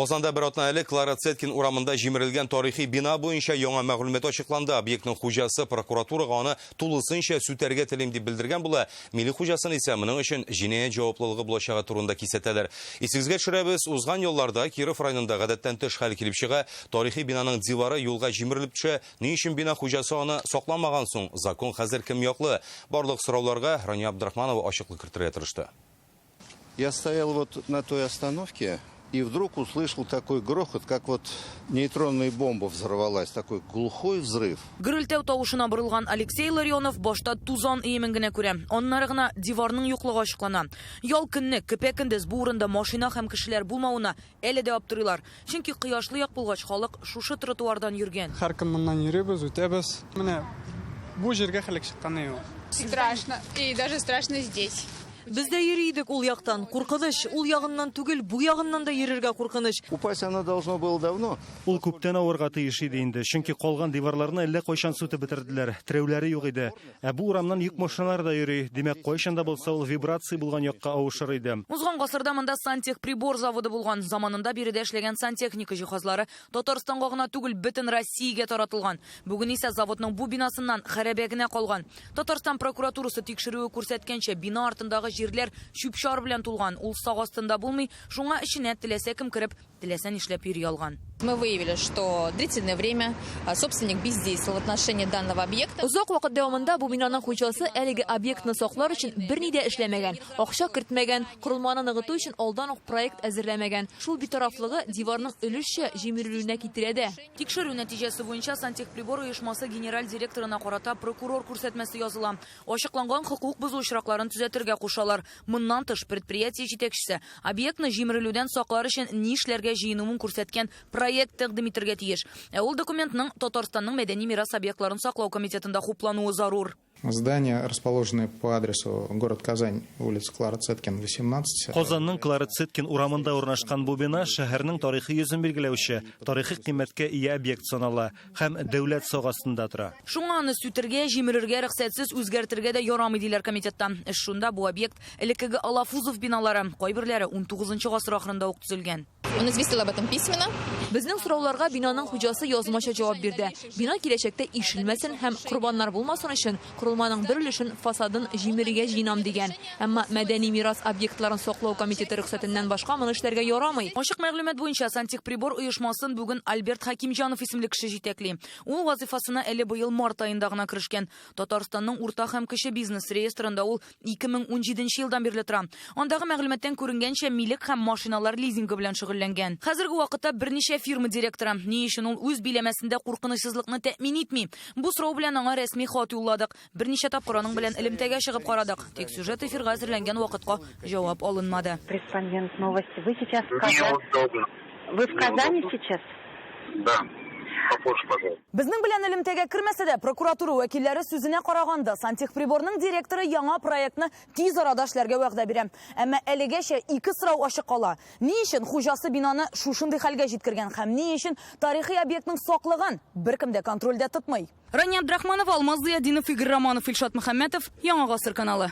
Казанда бер атна элек Клара Цеткин урамында җимерелгән тарихи бина буенча яңа мәгълүмат ачыкланды. Объектның хуҗасы прокуратурага аны тулысынча сүтәргә телим дип белдергән була. Милек хуҗасын исә моның өчен җинаять җаваплылыгы булачагы турында кисәтәләр. Исегезгә төшерәбез, узган елларда Киров районында гадәттән тыш хәл килеп чыга. Тарихи бинаның дивары юлга җимерелеп төшә. Ни өчен бина хуҗасы аны сакламаган соң? Закон хәзер кем яклы? Барлык сорауларга Рания Абдрахманова ачыклык кертергә тырышты. Я стоял вот на той остановке и вдруг услышал такой грохот, как вот нейтронная бомба взорвалась, такой глухой взрыв. Гөрелтәү тавышына борылган Алексей Ларионов башта тузан өемен генә күрә, аннары гына диварның юклыгы ачыклана. Ял көнне, көпә-көндез бу урында машина һәм кешеләр булмавына әле дә аптырыйлар. Чөнки кояшлы як булгач, халык шушы тротуардан йөргән. Һәр көн моннан йөрибез, үтәбез. Менә бу җиргә хәлек чыкканы юк. Страшно. И даже страшно здесь. Без дә йөри идек ул яктан. Куркыныч. Ул ягыннан түгел, бу ягыннан да йөрергә куркыныч. Упасть оно должно было давно. Ул күптән аварга тиеш иде инде, чөнки калган диварларны әллә кайчан сүтеп бетерделәр, терәүләре юк иде. Ә бу урамнан йөк машиналары да йөри, димәк, кайчан да булса ул вибрация булган якка авышыр иде. Узган гасырда монда Сантехприбор заводы булган. Заманында биредә эшләгән сантехника җиһазлары Татарстанга гына түгел, бөтен Россиягә таратылган. Бүген исә заводның бу бинасыннан хәрабә генә калган. Татарстан прокуратурасы тикшерүе күрсәткәнчә, бина артындагы җирләр чүп-чар белән тулган. Ул сак астында булмый, шуңа эченә теләсә кем кереп, теләсә нишләп йөри алган. Мы выявили, что длительное время собственник бездействовал в отношении данного объекта. Озак вакыт дәвамында бу бинаның хуҗасы әлеге объектны саклар өчен берни дә эшләмәгән, акча кертмәгән, корылманы ныгыту өчен алдан ук проект әзерләмәгән. Шул битарафлыгы диварның өлешчә җимерелүенә китерә дә. Тикшерү нәтиҗәсе буенча Сантехприбор оешмасы генераль директорына карата прокурор күрсәтмәсе языла. Ачыкланган хокук бозу очракларын төзәтергә кушалар. Моннан тыш, предприятие җитәкчесе объектны җимерелүдән саклар өчен ни эшләргә җыенуын күрсәткән проект тәкъдим итәргә тиеш. Ә ул документның Татарстанның мәдәни мирас объектларын саклау комитетында хуплануы зарур. Здание, расположенное по адресу город Казань, улица Клара Цеткин, 18. Казанның Клара Цеткин урамында урнашкан бу бина шәһәрнең тарихи йөзен билгеләүче, тарихи кыйммәткә ия объект санала һәм дәүләт сагы астында тора. Шуңа аны сүтергә, җимерергә, рөхсәтсез үзгәртергә дә ярамый, диләр комитетта. Эш шунда, бу объект элеккеге Алафузов биналары, кайберләре унтугызынчы гасыр ахырында ук төзелгән. Он известил об этом письменно. Безнең сорауларга бинаның хуҗасы язмача җавап бирде. Бина киләчәктә ишелмәсен һәм корбаннар булмасын өчен корылманың бер өлешен фасадын җимерергә җыенам дигән. Әмма мәдәни мирас объектларын саклау комитеты рөхсәтеннән башка моны эшләргә ярамый. Ачык мәгълүмат буенча, Сантехприбор оешмасын бүген Альберт Хәкимҗанов исемле кеше җитәкли. Ул вазыйфасына әле быел март аенда гына керешкән. Татарстанның урта һәм кече бизнес реестрында ул 2017 нче елдан бирле тора. Андагы мәгълүматтан күренгәнчә, милек һәм машиналар лизингы белән шөгыльләнгән. Хәзерге вакытта берничә фирма директоры. Ни өчен ул үз биләмәсендә куркынычсызлыкны тәэмин итми? Бу сорау белән аңа рәсми хат юлладык. Берничә тапкыр аның белән элемтәгә чыгып карадык. Тик сюжет эфирга әзерләнгән вакытка җавап алынмады. Корреспондент Новости. Вы сейчас в Казани? Неудобно. Вы в Казани сейчас? Да. Попозже, пожалуйста. Безнең белән элемтәгә кермәсә дә, прокуратура вәкилләре сүзенә караганда, Сантехприборның директоры яңа проектны тиз арада эшләргә вәгъдә бирә. Әмма әлегәчә ике сорау ачык кала. Ни өчен хуҗасы бинаны шушындый хәлгә җиткергән һәм ни өчен тарихи объектның саклыгын беркем дә контрольдә тотмый? Рания Абдрахманова, Алмаз Зыятдинов, Игорь Романов, Илшат Мөхәммәтов, Яңа гасыр каналы.